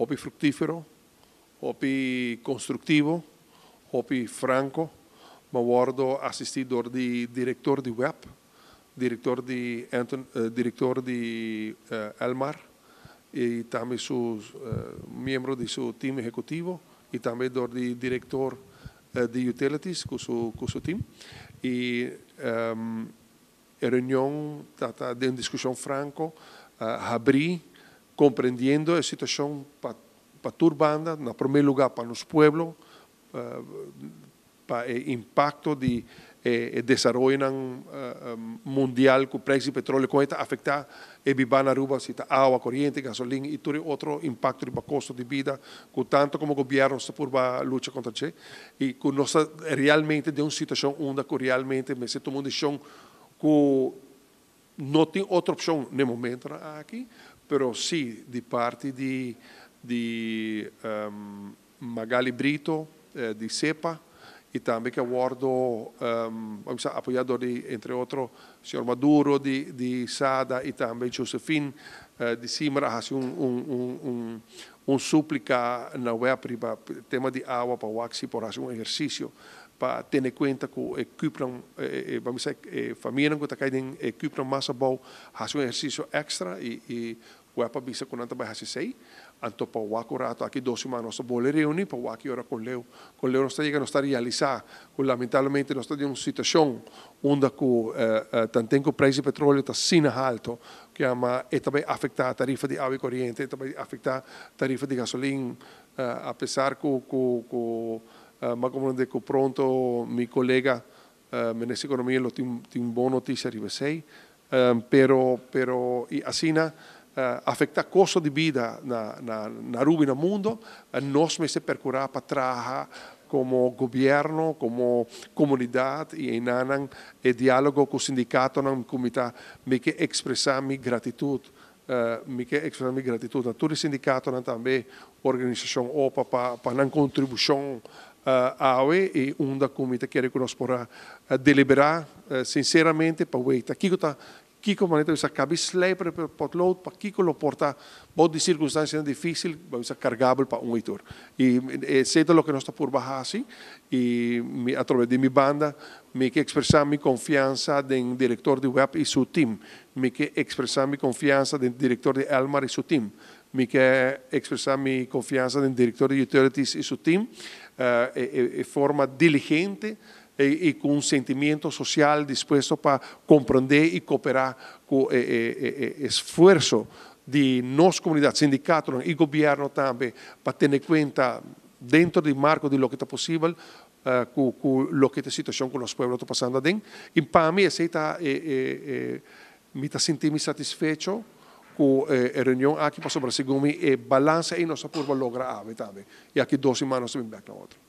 Hopi fructifero, hopi constructivo, hopi franco. Mi a wordo asisti door di director di WEB, director di Anton, director di Elmar y tambe su miembro di su team ehecutivo y tambe door di director di Utilities cu su team. Y e reunion ta di un discusion franco, habri, comprendiendo e situacion pa tur banda, na prome lugar pa nos pueblo, pa e impacto di desaroyo mundial cu prijs di petroleo, con ta afecta e biba na Aruba, si ta awa, coriente, gasolin y tur otro impacto di costo di bida, cu tanto como gobierno ta purba lucha contra dje, y cu nos realmente den un situacion unda cu realmente mester tuma un decision cu no tin otro opcion na e momento aki, pero si di parti di Magali Brito, di SEPPA, y tambe cu a wordo apoya di, entre otro, señor Maduro di SADA y tambe Josephine di Simra, haci un suplica na WEB pa tema di awa, pa wak si por haci un ehercicio pa tene cuenta cu e cupo, ban bisa, famia cu ta cay den e cupo mas abou, haci un ehercicio extra y WEB a bisa cu nan tambe haci esey. Anto pa wak un rato aki 2 siman nos bolbe reuni pa wak ora con leu nos ta yega. Nos ta realisa cu lamentablemente nos ta den un situacion unda cu tanto cu prijs di petroleo ta asina halto cu yama e tambe afecta tarifa di awa y coriente, tambe afecta tarifa di gasolin, apesar cu mi a comprende cu pronto mi colega minister di Economia lo tin bon noticia riba esey, pero y asina afecta costo di bida na Aruba y na mundo, nos mester percura pa traha como gobierno, como comunidad y den e dialogo cu sindicatonan comita mi kier expresa mi gratitud. Mi kier expresa mi gratitud na tur sindicatonan, tambe organisacion OPA pa nan contribucion awe y unda comita kier cu nos por delibera sinceramente pa weta kico ta kico manera bisa cabi slijper potlood pa kico lo por ta bou di circunstancia dificil bisa cargabel pa un leitor y esey ta loke nos ta purba haci. Y mi, atrabes di mi banda, mi kier expresa mi confiansa den director di WEB y su team, mi kier expresa mi confiansa den director di Elmar y su team, mi kier expresa mi confiansa den director di Utilities y su team, e forma diligente y cu un sentimento social dispuesto pa comprende y coopera cu e esfuerso di nos comunidad, sindicato y gobierno tambe, pa tene cuenta den e marco di loke ta posibel cu loke ta e situacion cu nos pueblo ta pasando aden. Y pa mi, esey ta, mi ta sinti satisfecho cu e reunion aki, pasobra segun mi e balansa ey nos a purba logra awe tambe. Y aki 2 siman nos ta bin back na otro.